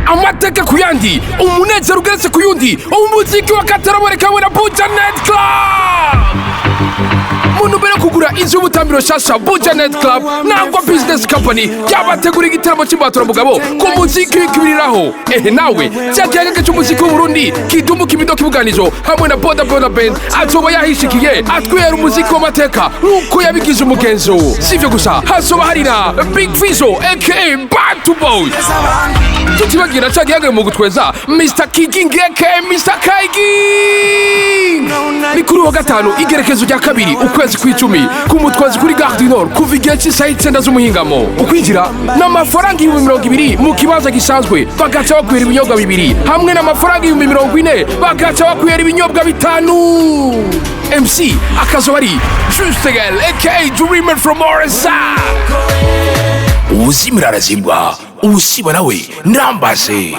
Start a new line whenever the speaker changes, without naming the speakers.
Amateka ku yandi, umunezero ugeretse ku yundi, umuziki wa kataraboneka hamwe na Buja Night Club. Mu ntumbero yo kugura inzu y'ubutambiro shasha, Buja Night Club nangwa Business Company yabategura igitaramo cy'imbaturamugabo ku muziki w'ikibiriraho. Ehe nawe, cya kiyaga cy'umuziki w'Uburundi, Kidumu Kibido Kibuganizo hamwe na Boda Boda Band azoba yahishikiye, atwera umuziki w'amateka nk'uko yabigize umugenzo. Si ibyo gusa, hazoba hari na Big Fizzo aka Bantu Boy, tutibagira cya gihaga mu gutweza, Mr Kigingi aka Mr Kaigi. Ni kuri wa gatanu, igerekezo rya 2, ukwezi kw'icumi, ku Mutwazi kuri Gare du Nord, kuva igihe cy'isaha 9 z'umuhingamo. Ukwinjira ni amafaranga 20,000 mu kibanza gisanzwe, bagaca bakwira ibinyobwa bibiri, hamwe n'amafaranga 40,000 bagaca bakwira ibinyobwa bitanu. MC akazoba ari Justegel aka Dreamer from RSA. Uwuzimira arazibwa, uwusiba nawe ndambaze.